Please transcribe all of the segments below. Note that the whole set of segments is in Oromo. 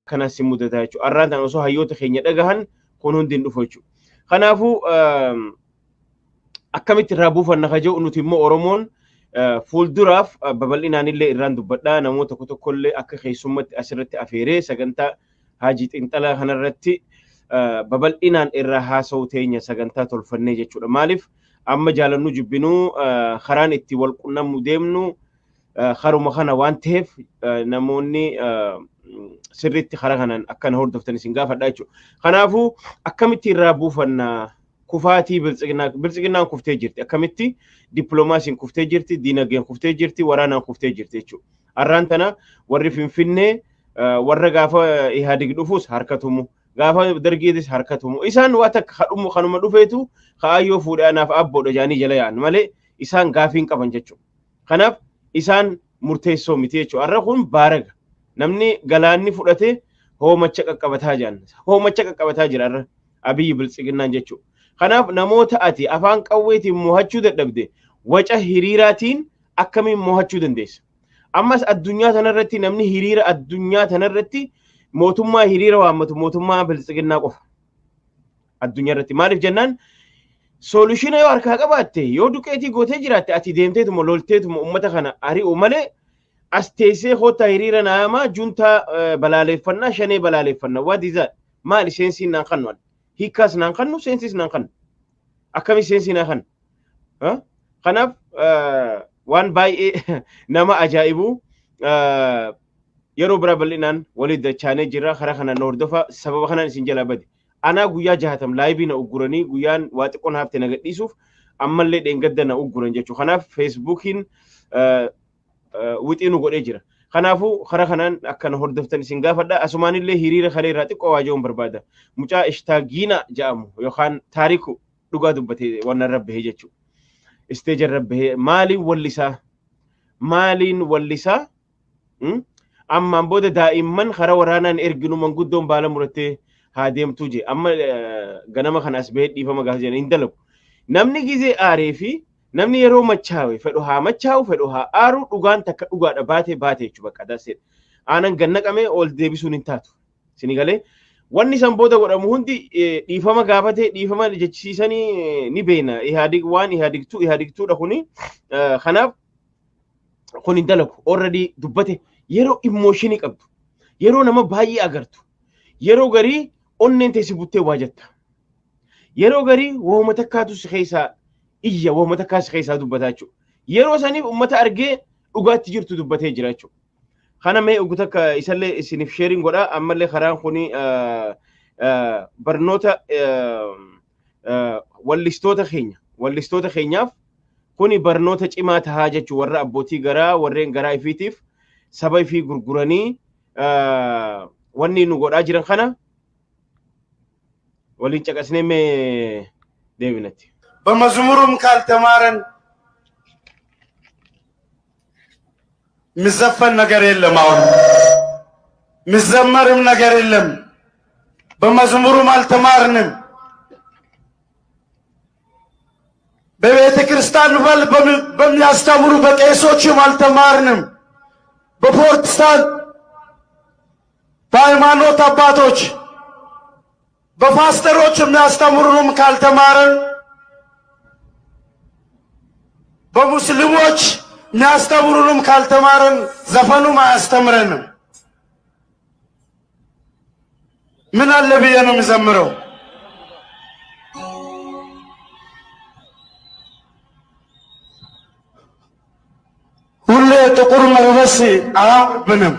Akkanaa si mudataa jechuudha. Arraan tan osoo hayyoota keenya dhagahan kun hundi hin dhufu jechuudha. Kanaafuu akkamitti irraa buufanna ka jedhu nuti immoo Oromoon fuulduraaf babal'inaan illee irraan dubbadhaa namoota tokko tokko illee akka keessummatti asirratti afeeree sagantaa Haajii Xiinxalaa kanarratti babal'inaan irraa haasa'u teenya sagantaa tolfannee jechuudha. Maaliif amma jaalannu jibbinuu karaan itti wal qunnamnu deemnu karuma kana waan ta'eef namoonni sirriitti karaa kanaan akkana hordoftan isin gaafadha jechuudha. Kanaafuu akkamitti irraa buufanna kufaatii biltsiginnaa biltsiginnaan kuftee jirti akkamitti dippiloomaasiin kuftee jirti diinagdeen kuftee jirti waraanaan kuftee jirti jechuudha. Har'aan tana warri Finfinnee warra gaafa Ihaadig dhufus harka tumu gaafa dargiitis harka tumu isaan waa takka kadhumu kanuma dhufeetu ka'aayyoo fuudhee anaaf abboodha jaanii jala yaa'an malee isaan gaafii hin qaban jechuudha. Kanaaf isaan murteessoo miti jechuudha. Har'a kun baaraga. Namni galaanni fudhate hoomacha qaqqabataa jiran. Hoomacha qaqqabataa jira har'a Abiyyi biltsiginnaan jechuudha. Kanaaf namoota ati afaan qawweetiin mo'achuu dadhabde waca hiriiraatiin akkamiin mo'achuu dandeessa? Ammas addunyaa tanarratti namni hiriira addunyaa tanarratti mootummaa hiriira waammatu mootummaa biltsiginnaa qofa. Addunyaa irratti maaliif jennaan solushina yoo harkaa qabaatte yoo duqeetii gootee jiraatte ati deemteetuma lolteetuma uummata kana ari'u malee as teessee koottaa hiriira naamaa juntaa balaaleeffannaa shanee balaaleeffannaa what is that maali seensiin naan kannu hiikkaas naan kannu seensiis naan kannu akkami seensii naan kannu kanaaf waan baay'ee nama ajaa'ibu yeroo biraa bal'inaan waliin dachaanee jira karaa kanaan hordofa sababa kanaan isin jalaa bade anaa guyyaa jahatam laayibii na ugguranii guyyaan waa xiqqoon hafte na gadhiisuuf ammallee dheengadda na ugguran jechuudha. Kanaaf feesbuukiin wixii nu godhee jira. Kanaafuu karaa kanaan akka na hordoftan isin gaafadha. Asumaanillee hiriira kalee irraa xiqqoo waa jechuun barbaada. Mucaa Ishtaagiina jedhamu yookaan Taariku dhugaa dubbatee waan irra bahee jechuudha. Isteeja irra bahee maaliin wallisaa? Maaliin wallisaa? Ammaan booda daa'imman karaa waraanaan erginu manguddoon baala murattee haa deemtuu jee. Amma ganama kana as bahee dhiifama gaafa jedhan hin dalagu. Namni gizee aaree fi namni yeroo machaawe fedhu haa machaa'u fedhu haa aaru dhugaan takka dhugaadha baatee baatee jechuudha bakka daseedha. Aanan gannaqamee ol deebisuun hin taatu. Sini galee wanni san booda godhamu hundi dhiifama gaafatee dhiifama jechisiisanii ni beekna. Ihaadig waan ihaadigtuu ihaadigtuudha kuni. Kanaaf kun hin dalagu. Already dubbate yeroo immooshinii qabdu yeroo nama baay'ee agartu yeroo garii onneen teessi buttee waa jetta. Yeroo garii wooma takkaatu si keessaa iyya wooma takkaa si keessaa dubbataa jechuudha. Yeroo saniif uummata argee dhugaatti jirtu dubbatee jira jechuudha. Kana mee ugu takka isallee isiniif sheeriin godha ammallee karaan kuni barnoota wallistoota keenya wallistoota keenyaaf kuni barnoota cimaa tahaa jechuun warra abbootii garaa warreen garaa ifiitiif saba ifii gurguranii wanni nu godhaa jiran kana waliin caqasnee mee deebinatti. በመዝሙሩም ካልተማረን የሚዘፈን ነገር የለም። አሁን የሚዘመርም ነገር የለም። በመዝሙሩም አልተማርንም። በቤተ ክርስቲያን በሚያስተምሩ በቄሶችም አልተማርንም። በፕሮቴስታንት በሃይማኖት አባቶች በፓስተሮች የሚያስተምሩንም ካልተማረን በሙስሊሞች የሚያስተምሩንም ካልተማረን ዘፈኑም አያስተምረንም። ምን አለ ብዬ ነው የሚዘምረው? ሁሌ ጥቁር መልበስ አያምርብንም።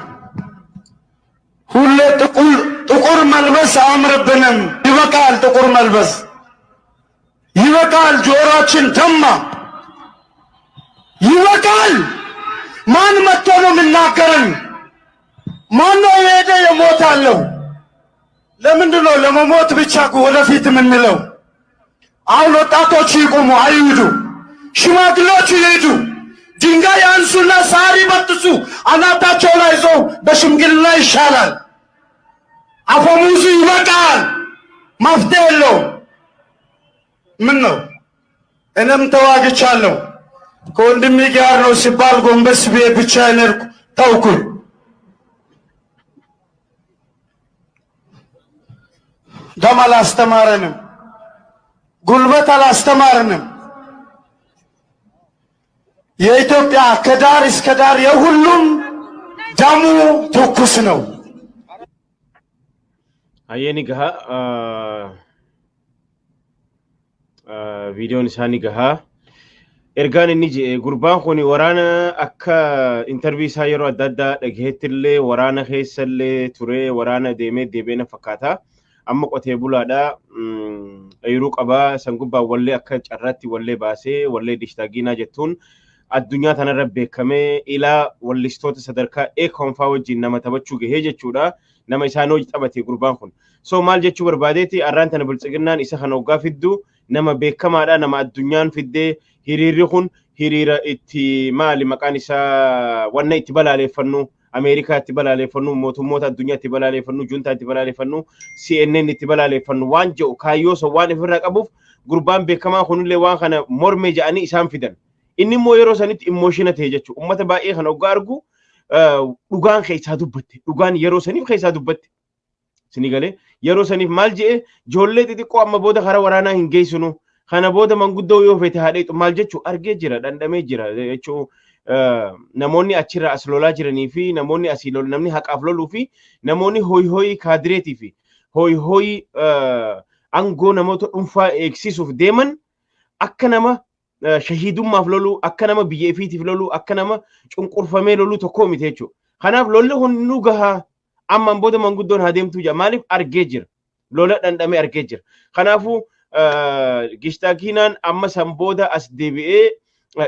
ሁሌ ጥቁር መልበስ አያምርብንም። ይበቃል፣ ጥቁር መልበስ ይበቃል። ጆሮአችን ደማ። ይበቃል። ማን መጥቶ ነው የሚናገረን? ማን ነው የሄደ የሞታለሁ? ለምንድን ነው ለመሞት ብቻ ወደፊት የምንለው? አሁን ወጣቶቹ ይቁሙ፣ አይሂዱ። ሽማግሌዎቹ ይሂዱ። ድንጋይ አንሱና ሳር ይበጥሱ። አናታቸው ላይ ይዘው በሽምግልና ይሻላል። አፈሙዙ ይበቃል። መፍትሄ የለውም። ምን ነው እኔም ተዋግቻለሁ ከወንድሜ ጋር ነው ሲባል ጎንበስ ብዬ ብቻዬን ሄድኩ፣ ተውኩኝ። ደም አላስተማረንም፣ ጉልበት አላስተማረንም። የኢትዮጵያ ከዳር እስከ ዳር የሁሉም ደሙ ትኩስ ነው። Hayyee, ni gaha. Viidiyoon isaa ni gaha. Ergaan inni jedhe, gurbaan kun waraana akka interview isaa yeroo adda addaa dhagahetti illee waraana keessa illee ture, waraana deemee deebi'ee na fakkaata. Amma qotee bulaadha. Ooyiruu qabaa. San gubbaan wallee akka carraatti wallee baasee, wallee Dishtaagiinaa jettuun addunyaa tanarra beekamee ilaa wallistoota sadarkaa eekonfaa wajjin nama taphachuu gahee jechuudha. Nama isaan hojii taphate gurbaan kun. So maal jechuu barbaadeeti, arraan tana Biltsiginnaan isa kana hoggaa fiddu nama beekamaadha, nama addunyaan fiddee. Hiriirri kun hiriira itti maali maqaan isaa, wanna itti balaaleeffannu, Ameerikaa itti balaaleeffannu, mootummoota addunyaa itti balaaleeffannu, juntaa itti balaaleeffannu, CNN itti balaaleeffannu waan jedhu kaayyoo san waan ofirraa qabuuf gurbaan beekamaa kunillee waan kana mormee jedhanii isaan fidan. Inni immoo yeroo sanitti emotional ta'e jechuudha. Uummata baay'ee kana hoggaa argu dhugaan keessaa dubbatte. Dhugaan yeroo saniif keessaa dubbatte. Sini galee, yeroo saniif maal jedhe? Ijoollee xixiqqoo amma booda karaa waraanaa hin geessinu. Kana booda manguddoo yoo feete haadheetu maal jechuu argee jira, dhandhamee jira jechuu. Namoonni achirraa as lolaa jiranii fi namoonni asii lolu, namni haqaaf loluu fi namoonni hoyi hoyi kaadireetii fi hoyi hoyi aangoo namoota dhuunfaa eegsisuuf deeman akka nama shahiidummaaf loluu, akka nama biyya ifiitiif loluu, akka nama cunqurfamee loluu tokko miti jechuudha. Kanaaf lolli kun nu gahaa, ammaan booda manguddoon haa deemtuu jira. Maaliif? Argee jira. Lola dhandhamee argee jira. Kanaafuu Gishtaakiinaan amma san booda as deebi'ee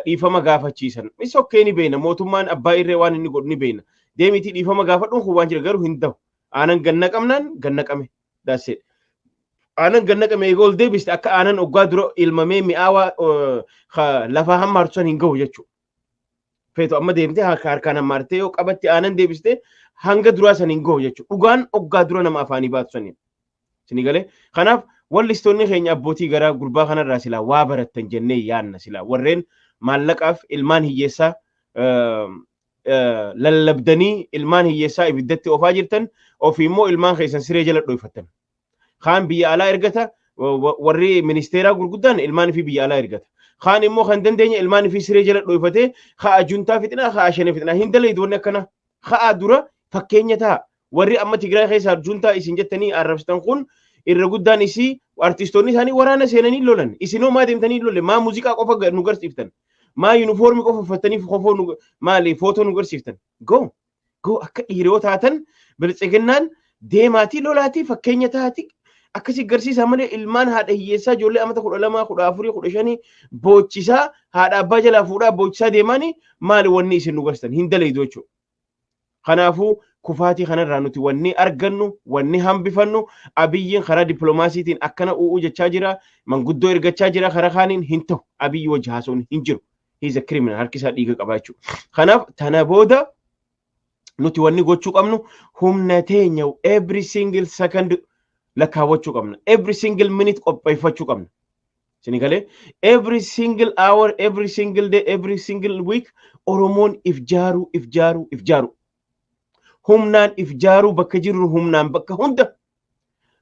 dhiifama gaafachiisan. Isa okay, ni beekna. Mootummaan abbaa irree waan inni godhu ni beekna. Deemitii dhiifama gaafadhuun kun waan jira, garuu hin ta'u. Aanan ganna qabnaan ganna qame. That's it. Aanan ganna qame eega ol deebiste akka aanan oggaa dura ilmamee mi'aawaa lafaa hammaartu san hin gahu jechuudha. Feetu amma deemtee harkaan hammaartee yoo qabatti aanan deebiste hanga duraa san hin gahu jechuudha. Dhugaan oggaa dura nama afaanii baatu saniin. Isinii galee? Kanaaf wallistoonni keenya abbootii garaa gurbaa kanarraa silaa waa barattan jennee yaanna. Silaa warreen maallaqaaf ilmaan hiyyeessaa lallabdanii ilmaan hiyyeessaa ibiddatti oofaa jirtan, ofii immoo ilmaan keessan siree jala dhoyfattan. Kaan biyya alaa ergata, warri ministeeraa gurguddaan ilmaan fi biyya alaa ergata. Kaan immoo kan dandeenya ilmaan fi siree jala dhoyfatee haa juntaa fixinaa, haa shane fixinaa hin dalaydu wanni akkana. Haa dura fakkeenya ta'a. Warri amma Tigraay keessaa juntaa isin jettanii arrabsitan kun irra guddaan isii artistoonni isaanii waraana seenanii lolan. Isinoo maa deemtanii lolle? Maa muuziqaa qofa nu garsiiftan? Maa yuunifoormii qofa uffatanii kofoo nu maali footoo nu garsiiftan? Go go, akka dhiiroo taatan Biltsiginnaan deemaatii lolaatii fakkeenya taati akkasii garsiisaa malee ilmaan haadha hiyyeessaa ijoollee amata 12, 14, 15 boochisaa, haadha abbaa jalaa fuudhaa boochisaa deemaanii maali wanni isin nu garsiisan? Hin dalaydu jechuudha. Kanaafuu kufaatii kanarraa nuti wanni argannu, wanni hambifannu, Abiyyiin karaa dippiloomaasiitiin akkana u'uu jechaa jira, manguddoo ergachaa jira, karaa kaaniin hin ta'u. Abiyyi wajji haasa'uun hin jiru. He is a criminal, harki isaa dhiiga qaba jechuudha. Kanaaf tana booda nuti wanni gochuu qabnu humna teenya every single second lakkaawwachuu qabna. Every single minute qopheeffachuu qabna. Isin galee, every single hour, every single day, every single week Oromoon if jaaruu, if jaaruu, if jaaruu. Humnaan if jaaruu, bakka jirru humnaan, bakka hunda,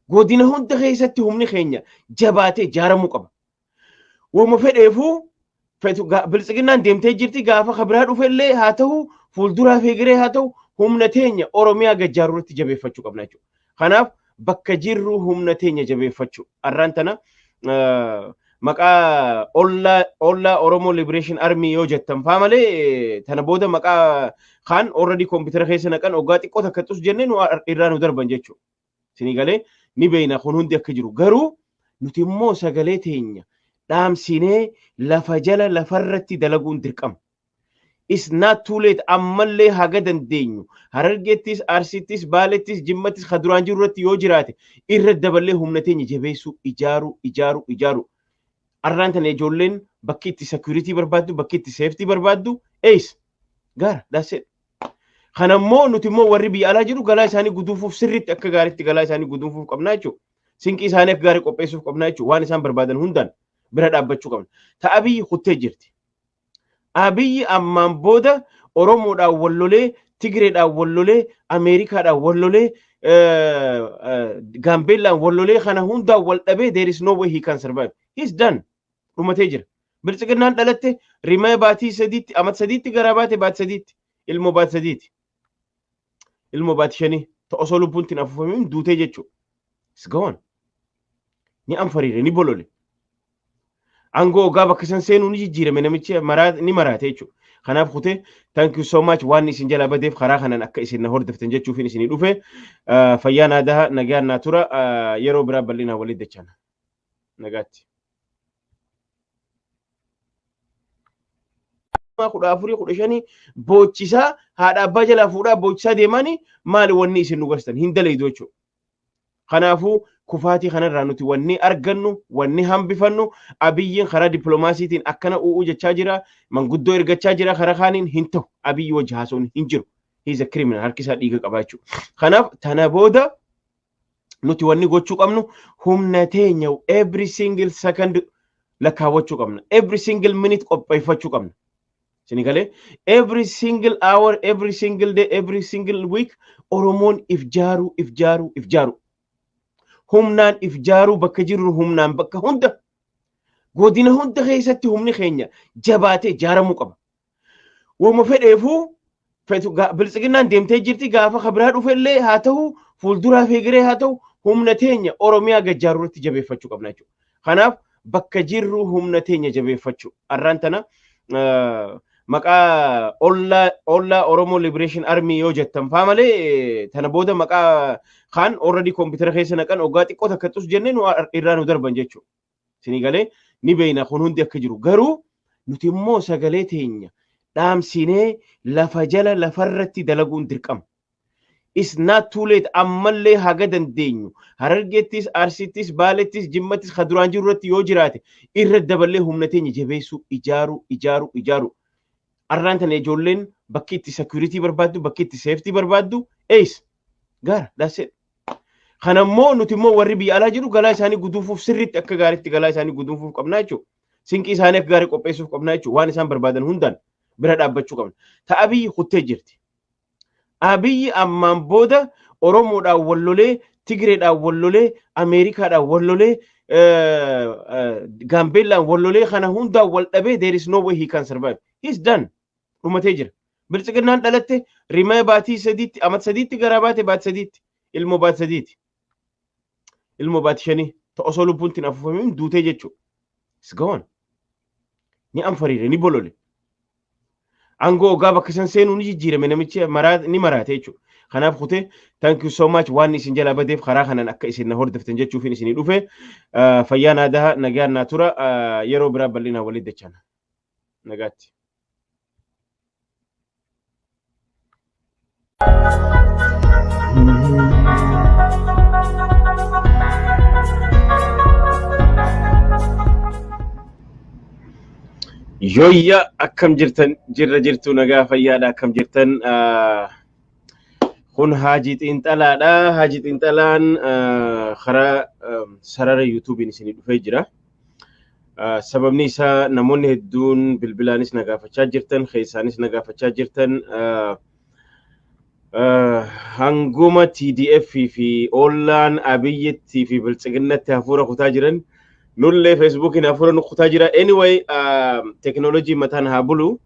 godina hunda keessatti humni keenya jabaatee ijaaramuu qaba. Wama fedheefuu Biltsiginnaan deemtee jirti, gaafa kabiraa dhufellee haa ta'u, fuulduraa feegiree haa ta'u, humna teenya Oromiyaa gajjaaruu irratti jabeeffachuu qabna jechuudha. Kanaaf bakka jirru humna teenya jabeeffachuu. Arraan tana maqaa ollaa Oromoo Liberation Army yoo jettan faa malee tana booda maqaa kaan already koompitara keessa naqan, oggaa xiqqoo takka xus jennee nu irraa nu darban jechuudha. Isinii galee, ni beekna kun hundi akka jiru. Garuu nuti immoo sagalee teenya dhaamsinee lafa jala lafarratti dalaguun dirqama. It's not too late, ammallee haga dandeenyu Harargeettis, Arsiittis, Baalettis, Jimmattis ka duraan jiru irratti yoo jiraate irra daballee humna teenya jabeessuu, ijaaruu, ijaaruu, ijaaruu. Arraan tana ijoolleen bakki itti security barbaaddu, bakki itti safety barbaaddu eessa? Gaara, that's it. Kanammoo nuti immoo warri biyya alaa jiru galaa isaanii guduunfuuf, sirriitti akka gaariitti galaa isaanii guduunfuuf qabnaa jechuudha. Sinqii isaanii akka gaarii qopheessuuf qabnaa jechuudha. Waan isaan barbaadan hundaan bira dhaabbachuu qabna. Ta Abiyyi kuttee jirti. Abiyyi ammaan booda Oromoodhaan wal lolee, Tigireedhaan wal lolee, Ameerikaadhaan wal lolee Gaambeellaan wallolee kana hundaan wal dhabee, there is no way he can survive. He's done. Dhumatee jira. Biltsiginnaan dhalatte rimee baatii 3tti, amata 3tti garaa baate, baatii 3tti, ilmoo baatii 3ti. Ilmoo baatii 5 osoo lubbuun ittiin afuufamin duutee jechuudha. It's gone. Ni anfariire, ni bolole. Aangoo ogaa bakka san seenuu ni jijjiirame, namichi ni maraate jechuudha. Kanaaf kutee, thank you so much. Waan isin jala badeef karaa kanaan akka isin na hordoftan jechuufin isinii dhufe. Fayyaa naa daha, nagaan naa tura, yeroo biraa bal'inaan walitti dachana. Nagaatti. 14, 15 boochisaa, haadha abbaa jalaa fuudhaa boochisaa deemanii, maali wanni isin nu garsitan hin dalaydu jechuudha. Kanaafuu kufaatii kanarraa nuti wanni argannu, wanni hambifannu, Abiyyiin karaa dippiloomaasiitiin akkana u'uu jechaa jira, manguddoo ergachaa jira, karaa kaaniin hin ta'u. Abiyyi wajji haasa'uun hin jiru. He is a criminal, harki isaa dhiiga qaba jechuudha. Kanaaf tana booda nuti wanni gochuu qabnu humna teenya every single second lakkaawwachuu qabna. Every single minute qopheeffachuu qabna. Isin galee, every single hour, every single day, every single week Oromoon if jaaruu, if jaaruu, if jaaruu. Humnaan if jaaruu, bakka jirru humnaan, bakka hunda, godina hunda keessatti humni keenya jabaatee ijaaramuu qaba. Wama fedheefuu Biltsiginnaan deemtee jirti, gaafa kabiraa dhufellee haa ta'u, fuulduraa feegiree haa ta'u, humna teenya Oromiyaa gajjaaruu irratti jabeeffachuu qabna jechuudha. Kanaaf bakka jirru humna teenya jabeeffachuu. Arraan tana maqaa ollaa Oromoo Liberation Army yoo jettan faa malee, tana booda maqaa kaan already koompitara keessa naqan, oggaa xiqqoo takka xus jennee nu irraa nu darban jechuudha. Isinii galee, ni beekna kun hundi akka jiru. Garuu nuti immoo sagalee teenya dhaamsinee lafa jala lafarratti dalaguun dirqama. It's not too late, ammallee haga dandeenyu Harargeettis, Arsiittis, Baalettis, Jimmattis, ka duraan jiru irratti yoo jiraate irra daballee humna teenya jabeessuu, ijaaruu, ijaaruu, ijaaruu. Arraan tana ijoolleen bakki itti security barbaaddu, bakki itti safety barbaaddu eessa? Gaara, that's it. Kanammoo nuti immoo warri biyya alaa jiru galaa isaanii guduunfuuf, sirriitti akka gaariitti galaa isaanii guduunfuuf qabnaa jechuudha. Sinqii isaanii akka gaarii qopheessuuf qabnaa jechuudha. Waan isaan barbaadan hundaan bira dhaabbachuu qabna. Ta Abiyyi kuttee jirti. Abiyyi ammaan booda Oromoodhaan wallolee, Tigireedhaan wallolee, Ameerikaadhaan wallolee, Gaambeellaan wallolee, kana hundaan wal dhabee, there is no way he can survive. He's done. Dhumatee jira. Biltsiginnaan dhalatte rimee baatii 3tti, amata 3tti garaa baate, baatii 3tti, ilmoo baatii 3ti. Ilmoo baatii 5 osoo lubbuun ittiin afuufamin duutee jechuudha. It's gone. Ni anfariire, ni bolole. Aangoo ogaa bakka san seenuu ni jijjiirame, namichi ni maraate jechuudha. Kanaaf kutee, thank you so much. Waan isin jala badeef karaa kanaan akka isin na hordoftan jechuufin isinii dhufe. Fayyaa naa daha, nagaan naa tura, yeroo biraa bal'inaan walitti dachana. Nagaatti. Yooyya, akkam jirtan? Jirra, jirtu, nagaa fayyaadha, akkam jirtan? Kun Haajii Xiinxalaadha. Haajii Xiinxalaan karaa sarara YouTubeiin isinii dhufee jira. Sababni isaa namoonni hedduun bilbilaanis na gaafachaa jirtan, keessaanis na gaafachaa jirtan. Hanguma TDF fi ollaan Abiyyitti fi Biltsiginnatti hafuura kutaa jiran, nullee Facebookiin hafuura nu kutaa jira. Anyway, teknoolojii mataan haa bulu.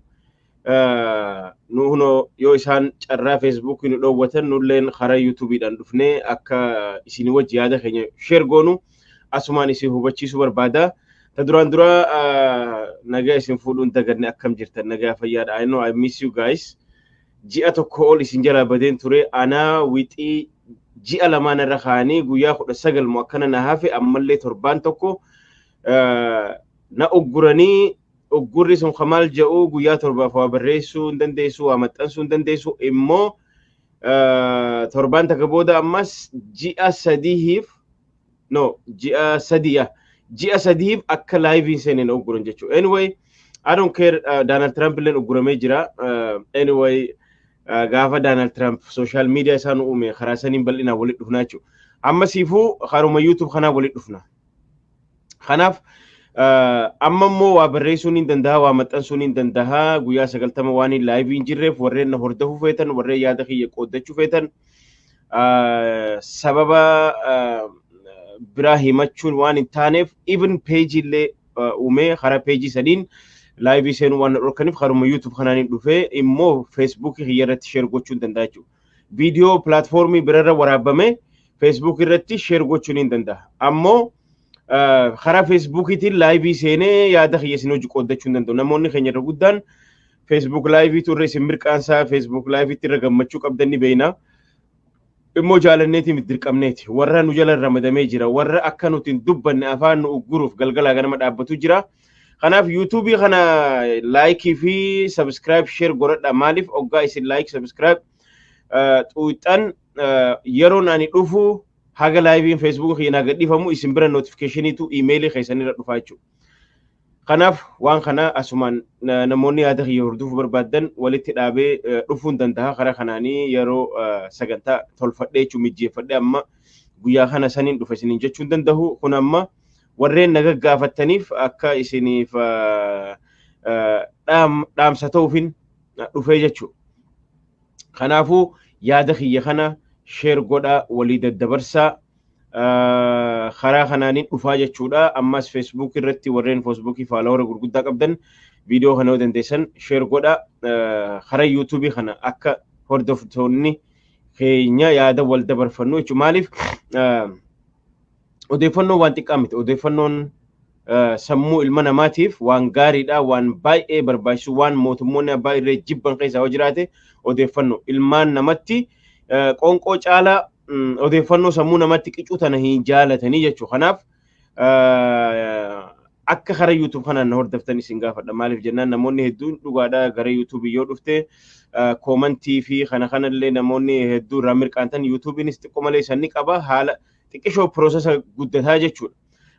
Nu hunoo yoo isaan carraa Facebookii nu dhoowwatan, nulleen karaa YouTubeiidhaan dhufnee akka isin wajji yaada keenya share goonu asumaan isin hubachiisuu barbaada. Ta duraan dura nagaa isin fuudhuun daganne, akkam jirtan, nagaa fayyaadha? I know I miss you guys. Ji'a 1 ol isin jalaa badeen ture. Anaa wixii ji'a lamaan irra kaanii guyyaa 19 moo akkana na hafe, ammallee torbaan 1 na ugguranii. Uggurri sun kamaal jedhu, guyyaa 7f waa barreessuu hin dandeessu, waa maxxansuu hin dandeessu. Immoo torbaan takka booda ammas ji'a 3f, no, ji'a 3 yaa, ji'a 3f akka liveiin seeneen ugguran jechuudha. Anyway, I don't care. Donald Trump illee ugguramee jira. Anyway, gaafa Donald Trump social media isaa nu uume karaa saniin bal'inaan walitti dhufnaa jechuudha. Amma siifuu karuma YouTube kanaa walitti dhufna. Kanaaf amma immoo waa barreessuun hin danda'a, waa maxxansuun hin danda'a. Guyyaa 90 waan hin liveiin jirreef, warreen na hordofuu feetan, warreen yaada kiyya qooddachuu feetan, Sababa biraa himachuun waan hin taaneef, even peejii illee uumee karaa peejii sadiin live seenuu waan na dhorkaniif, karuma YouTube kanaan dhufee immoo Feesbuukii kiyya irratti share gochuu hin danda'a jechuudha. Viidiyoo platform birarra waraabame Facebook irratti share gochuun hin danda'a. Ammoo karaa Feesbuukiitiin live seenee yaada kiyya isin hojii qooddachuu hin danda'u. Namoonni keenya irra guddaan Facebook liveiitu irra isin mirqaansaa, Facebook liveiitti irra gammachuu qabdan ni beekna. Immoo jaalanneeti miti, dirqamneeti. Warra nu jala ramadamee jira. Warra akka nuti hin dubbanne afaan nu ugguruuf galgalaa ganama dhaabbatu jira. Kanaaf YouTubeii kana like fi subscribe, share godhadha. Maaliif, oggaa isin like, subscribe xuuxxan, yeroon ani dhufu haga liveiin Feesbuuk kiyya naa gadhiifamu isin bira notificationiitu iimeelii keessanirra dhufaa jechuudha. Kanaaf waan kana asumaan namoonni yaada kiyya hordofuu barbaaddan walitti dhaabee dhufuu hin danda'a. Karaa kanaanii yeroo sagantaa tolfadhee jechuun mijjeeffadhee amma guyyaa kana saniin dhufa isiniin jechuu hin danda'u. Kun amma warreen na gaggaafattaniif akka isiniif dhaamsa ta'uufin dhufee jechuudha. Kanaafuu yaada kiyya kana share godhaa, walii daddabarsaa, karaa kanaaniin dhufaa jechuudha. Ammas Facebook irratti warreen Feesbuukii follower gurguddaa qabdan viidiyoo kana yoo dandeessan share godhaa. Karaa YouTubeii kana akka hordoftoonni keenya yaada wal dabarfannu jechuudha. Maaliif, odeeffannoon waan xiqqaa miti. Odeeffannoon sammuu ilma namaatiif waan gaariidha, waan baay'ee barbaachisu, waan mootummoonni abbaa irree jibban keessaa yoo jiraate odeeffannoo. Ilmaan namatti qoonqoo caalaa odeeffannoo sammuu namatti qicuu tana hin jaalatanii jechuudha. Kanaaf akka karaa YouTube kanaan na hordoftan isin gaafadha. Maaliif jennaan, namoonni hedduun dhugaadhaa gara YouTube yoo dhufte comment fi kana kanallee namoonni hedduu irraa mirqaantan. YouTubeiinis xiqqoo malee isaan ni qaba, haala xiqqishoo process guddataa jechuudha.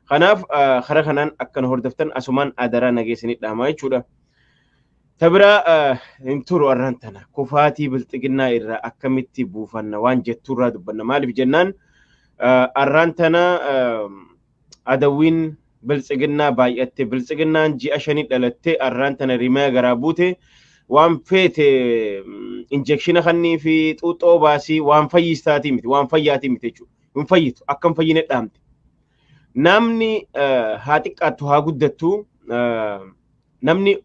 Kanaaf karaa kanaan akka na hordoftan asumaan adaraa nageessinii dhaamaa jechuudha. Tabiraa hin turu, arraan tana kufaatii bilxiginnaa irraa akkamitti buufanna waan jettuurraa dubbanna. Maaliif jennaan, arraan tana adawwiin bilxiginnaa baay'atte. Bilxiginnaan ji'a 5 dhalatte, arraan tana rimaa garaa buute. Waan feete injection kannii fi xuuxoo baasii, waan fayyistaatii miti, waan fayyaatii miti jechuudha. Hin fayyitu, akka hin fayyine dhaamte. Namni haa xiqqaattu haa guddattu, namni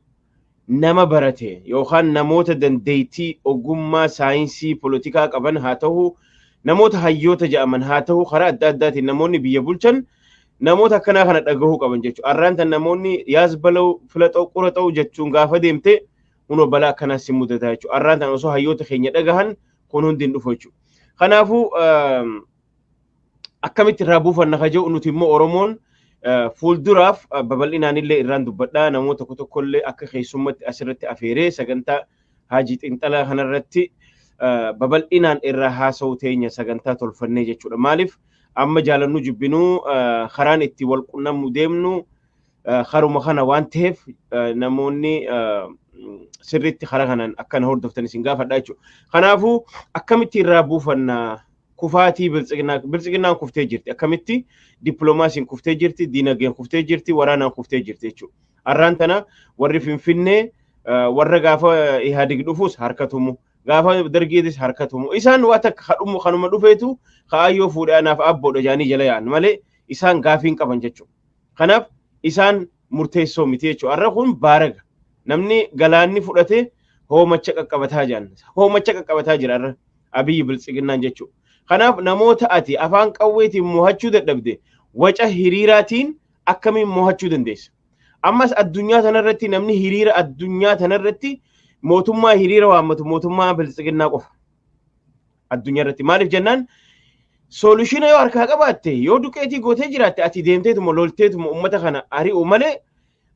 nama barate yookaan namoota dandeettii ogummaa saayinsii polotikaa qaban haa ta'u, namoota hayyoota jedhaman haa ta'u, karaa adda addaatiin namoonni biyya bulchan namoota akkanaa kana dhagahuu qaban jechuudha. Arraan tan namoonni yaas bala'u filaxoo quraxoo jechuun gaafa deemte hunoo balaa akkanaas si mudata jechuudha. Arraan tan osoo hayyoota keenya dhagahan kun hundi hin dhufu jechuudha. Kanaafuu akkamitti irraa buufanna ka jedhu, nuti immoo Oromoon fuulduraaf babal'inaan illee irraan dubbadhaa. Namoota tokko tokkollee akka keessummatti asirratti afeeree sagantaa Haajii Xinxalaa kanarratti babal'inaan irraa haasa'u teenya sagantaa tolfannee jechuudha. Maaliif, amma jaalannu jibbinuu karaan itti wal qunnamnu deemnu karuma kana waan ta'eef, namoonni sirriitti karaa kanaan akkana hordoftan isin gaafadha jechuudha. Kanaafuu akkamitti irraa buufanna kufaatii biltsiginnaa? Biltsiginnaan kuftee jirti. Akkamitti? Dippiloomaasiin kuftee jirti, diinagdeen kuftee jirti, waraanaan kuftee jirti jechuudha. Har'aan tana warri Finfinnee warra gaafa Ihaadig dhufus harkatumu, gaafa Dargiitis harkatumu. Isaan waa takka kadhumu kanuma dhufeetu kaayyoo fuudhee anaaf abboodha jaanii jala yaa'an malee isaan gaafii hin qaban jechuudha. Kanaaf isaan murteessoo miti jechuudha. Har'a kun baaraga. Namni galaanni fudhatee hoomacha qaqqabataa jiran. Hoomacha qaqqabataa jira har'a Abiyyi biltsiginnaan jechuudha. Kanaaf namoota ati afaan qawweetiin mo'achuu dadhabde waca hiriiraatiin akkamiin mo'achuu dandeessa? Ammas addunyaa tanarratti namni hiriira, addunyaa tanarratti mootummaa hiriira waammatu mootummaa biltsiginnaa qofa. Addunyaa irratti maaliif jennaan, solution yoo harkaa qabaatte, yoo duqeetii gootee jiraatte, ati deemteetuma lolteetuma uummata kana ari'u malee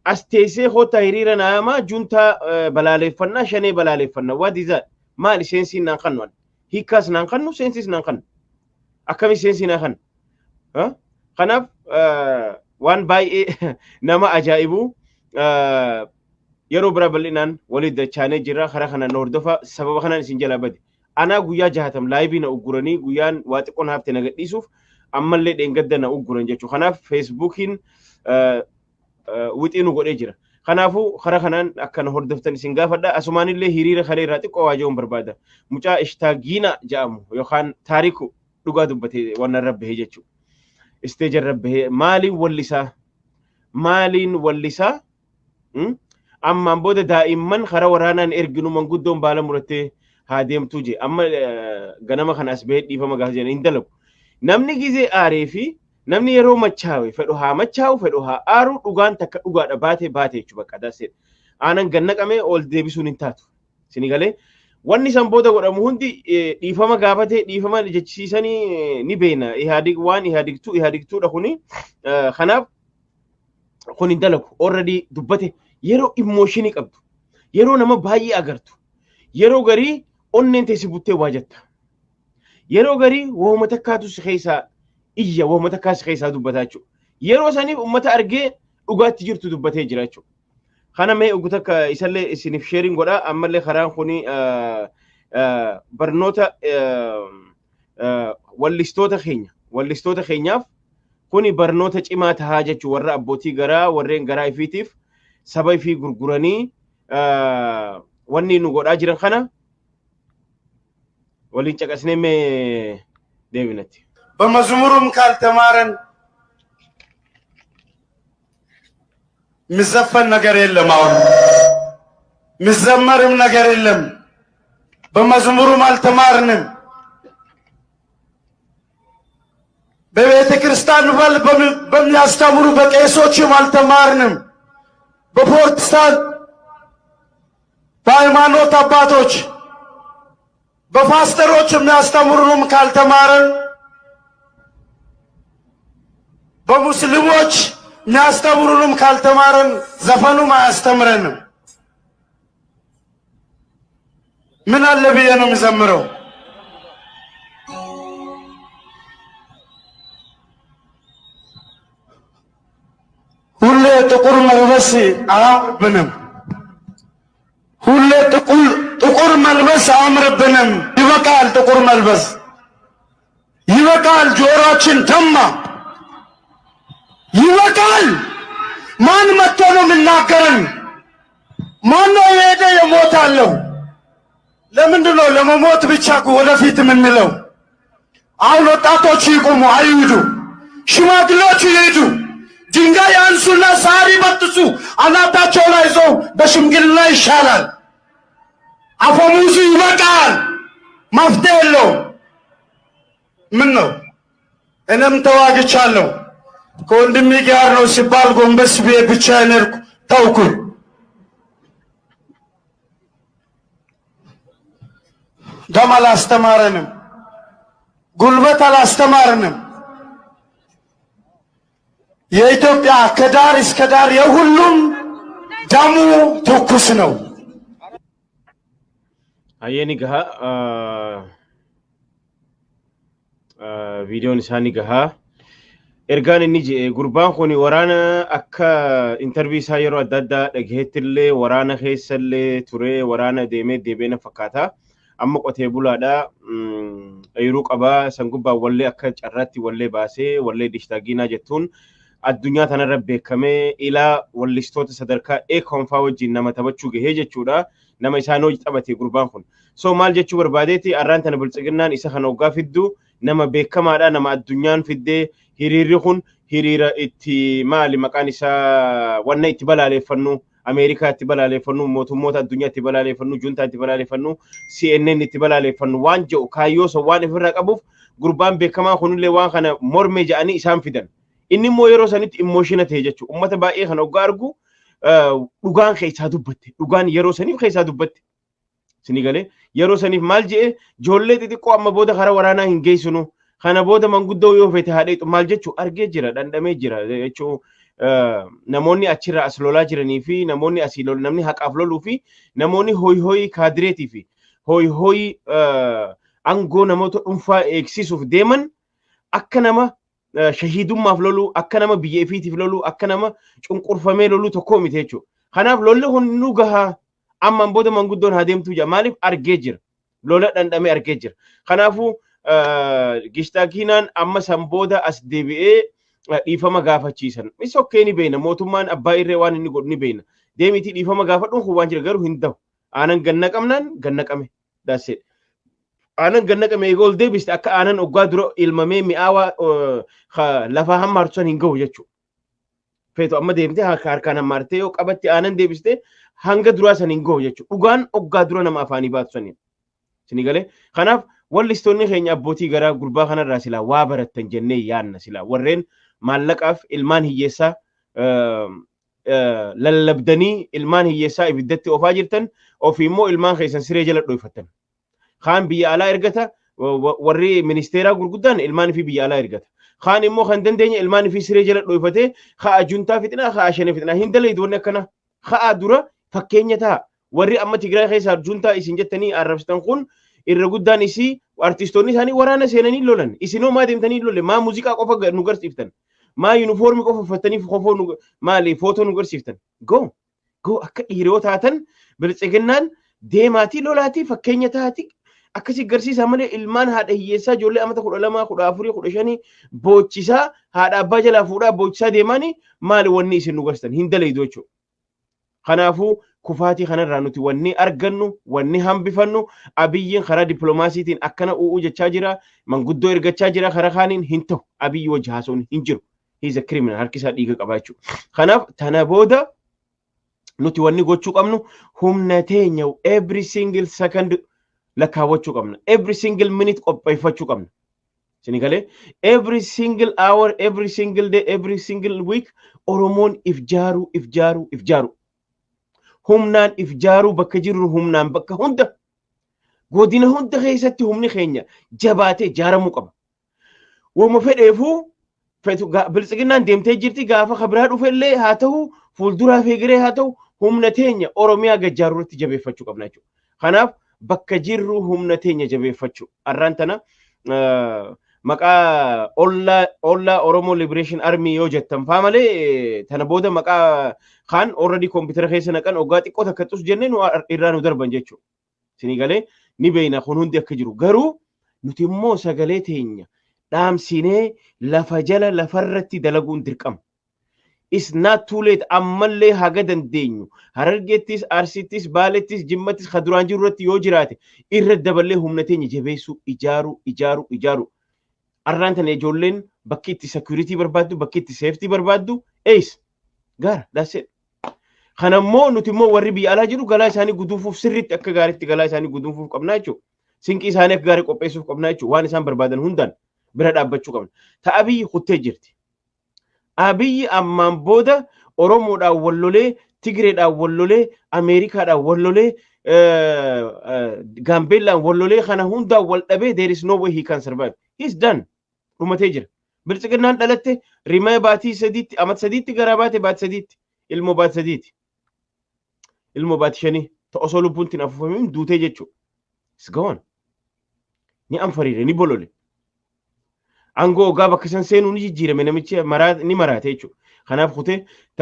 as teessee koottaa hiriira naamaa, juntaa balaaleeffannaa, shanee balaaleeffannaa, what is that? Maali sensiin naan kannu? Hiikkaas naan kannu, sensiis naan kannu, akkami sense naan kannu? Kanaaf waan baay'ee nama ajaa'ibu yeroo bira bal'inaan waliin dachaanee jira. Karaa kanaan na hordofa. Sababa kanaan isin jalaa bade. Anaa guyyaa 60 live na ugguranii, guyyaan waa xiqqoon hafte na gadhiisuuf ammallee dheengadda na ugguran jechuudha. Kanaaf Feesbuukiin wixii nu godhee jira. Kanaafuu karaa kanaan akkana hordoftan isin gaafadha. Asumaanillee hiriira kalee irraa xiqqoo waa jechuun barbaada. Mucaa Ishtaagiina jedhamu yookaan Taariku dhugaa dubbate waan irra bahee jechuudha. Isteeja irra bahee maaliin wallisaa? Maaliin wallisaa? Ammaan booda daa'imman karaa waraanaan erginu manguddoon baala murattee haa deemtuu jee. Amma ganama kana as bahee dhiifama gaafa jedhan hin dalagu. Namni gizee aaree fi namni yeroo machaawe fedhu haa machaa'u, fedhu haa aaru, dhugaan takka dhugaadha, baatee baatee jechuudha, bakka daseedha. Aanan gannaqamee ol deebisuun hin taatu. Sini galee wanni san booda godhamu hundi dhiifama gaafatee dhiifama jechisiisanii ni beena. Ihaadig waan Ihaadigtuu Ihaadigtuudha kuni. Kanaaf kun hin dalagu. Already dubbate. Yeroo emotion qabdu, yeroo nama baay'ee agartu, yeroo garii onneen teessi buttee waa jetta. Yeroo garii wooma takkaatu si keessaa iyya, wooma takkaa si keessaa dubbataa jechuudha. Yeroo saniif uummata argee dhugaatti jirtu dubbatee jira jechuudha. Kana mee ugu takka isallee isiniif sharing godha. Ammallee karaan kuni barnoota wallistoota keenyaaf kuni barnoota cimaa tahaa jechuu, warra abbootii garaa, warreen garaa ifiitiif saba ifii gurguranii wanni nu godhaa jiran kana waliin caqasnee mee deebinatti. በመዝሙሩም ካልተማረን የሚዘፈን ነገር የለም። አሁን የሚዘመርም ነገር የለም። በመዝሙሩም አልተማርንም። በቤተ ክርስቲያን በል በሚያስተምሩ በቄሶችም አልተማርንም። በፕሮቴስታንት በሃይማኖት አባቶች በፓስተሮች የሚያስተምሩንም ካልተማረን፣ በሙስሊሞች የሚያስተምሩንም ካልተማረን ዘፈኑም አያስተምረንም። ምን አለ ብዬ ነው የሚዘምረው? ሁሌ ጥቁር መልበስ አያምርብንም። ሁሌ ጥቁር መልበስ አያምርብንም። ይበቃል፣ ጥቁር መልበስ ይበቃል። ጆሮአችን ደማ። ይበቃል። ማን መጥቶ ነው የሚናገረን? ማን ነው የሄደ የሞታለሁ? ለምንድን ነው ለመሞት ብቻ ወደፊት የምንለው? አሁን ወጣቶቹ ይቁሙ፣ አይሂዱ። ሽማግሌዎቹ ይሂዱ። ድንጋይ ያንሱና ሳር ይበጥሱ። አናታቸው ላይ ይዘው በሽምግልና ይሻላል። አፈሙዙ ይበቃል። መፍትሄ የለውም። ምን ነው እኔም ተዋግቻለሁ፣ ከወንድሜ ጋር ነው ሲባል ጎንበስ ብዬ ብቻዬን ሄድኩ፣ ተውኩኝ። ደም አላስተማረንም፣ ጉልበት አላስተማረንም። የኢትዮጵያ ከዳር እስከ ዳር የሁሉም ደሙ ትኩስ ነው። Hayyee, ni gaha. Viidiyoon isaa ni gaha. Ergaan inni jedhe, gurbaan kun waraana akka interview isaa yeroo adda addaa dhagahetti illee waraana keessa illee ture, waraana deemee deebi'ee na fakkaata. Amma qotee bulaadha. Ooyiruu qabaa. San gubbaan wallee akka carraatti wallee baasee, wallee Dishtaagiinaa jettuun addunyaa tanarra beekamee ilaa wallistoota sadarkaa eekonfaa wajjin nama taphachuu gahee jechuudha. Nama isaan hojii taphate gurbaan kun. So maal jechuu barbaadeeti, arraan tana Biltsiginnaan isa kana hoggaa fiddu nama beekamaadha, nama addunyaan fiddee, hiriirri kun hiriira itti maali maqaan isaa, wanna itti balaaleeffannu, Ameerikaa itti balaaleeffannu, mootummoota addunyaa itti balaaleeffannu, juntaa itti balaaleeffannu, CNN itti balaaleeffannu waan jedhu kaayyoo san waan ofirraa qabuuf gurbaan beekamaa kunillee waan kana mormee jedhanii isaan fidan. Inni immoo yeroo sanitti emotion ta'e jechuudha. Uummata baay'ee kana hoggaa argu dhugaan keessaa dubbatte. Dhugaan yeroo saniif keessaa dubbatte. Sini galee yeroo saniif maal jedhe? Ijoollee xixiqqoo amma booda karaa waraanaa hin geessinu. Kana booda manguddoo yoo feete haadheetu maal jechuu argee jira, dhandhamee jira jechuu, namoonni achirraa as lolaa jiranii fi namoonni asii lolu, namni haqaaf loluu fi namoonni hoyi hoyi kaadireetii fi hoyi hoyi aangoo namoota dhuunfaa eegsisuuf deeman akka nama shahiidummaaf loluu, akka nama biyya ifiitiif loluu, akka nama cunqurfamee loluu tokko miti jechuudha. Kanaaf lolli kun nu gahaa, ammaan booda manguddoon haa deemtuu jira. Maaliif? Argee jira. Lola dhandhamee argee jira. Kanaafuu Gishtaakiinaan amma san booda as deebi'ee dhiifama gaafachiisan. Isa okkee ni beekna. Mootummaan abbaa irree waan inni godhu ni beekna. Deemitii dhiifama gaafadhuun kun waan jira, garuu hin ta'u. Aanan ganna qabnaan ganna qame. That's it. Aanan ganna qame eega ol deebiste akka aanan oggaa dura ilmamee mi'aawaa lafaa hammaartu san hin gahu jechuudha. Feetu amma deemtee harkaan hammaartee yoo qabatti aanan deebiste hanga duraa san hin gahu jechuudha. Dhugaan oggaa dura nama afaanii baatu saniin. Isinii galee? Kanaaf wallistoonni keenya abbootii garaa gurbaa kanarraa silaa waa barattan jennee yaanna. Silaa warreen maallaqaaf ilmaan hiyyeessaa lallabdanii ilmaan hiyyeessaa ibiddatti oofaa jirtan, ofii immoo ilmaan keessan siree jala dhoyfattan. Kaan biyya alaa ergata, warri ministeeraa gurguddaan ilmaan fi biyya alaa ergata. Kaan immoo kan dandeenye ilmaan fi siree jala dhoyfatee ka'a juntaa fixinaa, ka'a shanii fixinaa hin dalaydu wanni akkana. Ka'a dura fakkeenya ta'a. Warri amma Tigraay keessaa juntaa isin jettanii arrabsitan kun irra guddaan isii artistoonni isaanii waraana seenanii lolan. Isinoo maa deemtanii lolle? Maa muuziqaa qofa nu garsiiftan? Maa yuunifoormii qofa uffatanii kofoo nu maali footoo nu garsiiftan? Go go, akka dhiiroo taatan biltsiginnaan deemaatii lolaatii fakkeenya taati akkasii garsiisaa malee ilmaan haadha hiyyeessaa ijoollee amata 12, 14, 15 boochisaa, haadha abbaa jalaa fuudhaa boochisaa deemaanii maali wanni isin nu garsiisan? Hin dalaydu jechuudha. Kanaafuu kufaatii kanarraa nuti wanni argannu, wanni hambifannu, Abiyyiin karaa dippiloomaasiitiin akkana u'uu jechaa jira, manguddoo ergachaa jira, karaa kaaniin hin ta'u. Abiyyi wajji haasa'uun hin jiru. He is a criminal, harki isaa dhiiga qaba jechuudha. Kanaaf tana booda nuti wanni gochuu qabnu humna teenya every single second lakkaawwachuu qabna. Every single minute qopheeffachuu qabna. Isin galee? Every single hour, every single day, every single week Oromoon if jaaruu, if jaaruu, if jaaruu. Humnaan if jaaruu, bakka jirru humnaan, bakka hunda, godina hunda keessatti humni keenya jabaatee ijaaramuu qaba. Wama fedheefuu biltsiginnaan deemtee jirti, gaafa kabiraa dhufellee haa ta'u, fuulduraa feegiree haa ta'u, humna teenya Oromiyaa gajjaaruu irratti jabeeffachuu qabna jechuudha. Kanaaf bakka jirru humna teenya jabeeffachuu. Arraan tana maqaa ollaa Oromoo Liberation Army yoo jettan faa malee, tana booda maqaa kaan already koompitara keessa naqan, oggaa xiqqoo takka xus jennee nu irraa nu darban jechuudha. Isinii galee? Ni beeyna kun hundi akka jiru. Garuu nuti immoo sagalee teenya dhaamsinee lafa jala lafarratti dalaguun dirqama. It's not too late, ammallee haga dandeenyu Harargeettis, Arsiittis, Baalettis, Jimmattis ka duraan jiru irratti yoo jiraate irra daballee humna teenya jabeessuu, ijaaruu, ijaaruu, ijaaruu. Arraan tana ijoolleen bakki itti security barbaaddu, bakki itti safety barbaaddu eessa? Gaara, that's it. Kanammoo nuti immoo warri biyya alaa jiru galaa isaanii guduunfuuf, sirriitti akka gaariitti galaa isaanii guduunfuuf qabnaa jechuudha. Sinqii isaanii akka gaarii qopheessuuf qabnaa jechuudha. Waan isaan barbaadan hundaan bira dhaabbachuu qabna. Ta Abiyyi kuttee jirti. Abiyyi ammaan booda Oromoodhaan wallolee, Tigreedhaan wallolee, Ameerikaadhaan wallolee, Gaambeellaan wallolee, kana hundaan wal dhabee there is no way he can survive. He's done. Dhumatee jira. Biltsiginnaan dhalatte rimee baatii 3tti, amata 3tti garaa baate, baatii 3tti, ilmoo baatii 3ti. Ilmoo baatii 5 ta osoo lubbuun ittiin afuufamin duutee jechuudha. It's gone. Ni anfariire, ni bolole. Aangoo ogaa bakka san seenuu ni jijjiirame, namichi ni maraate jechuudha. Kanaaf kutee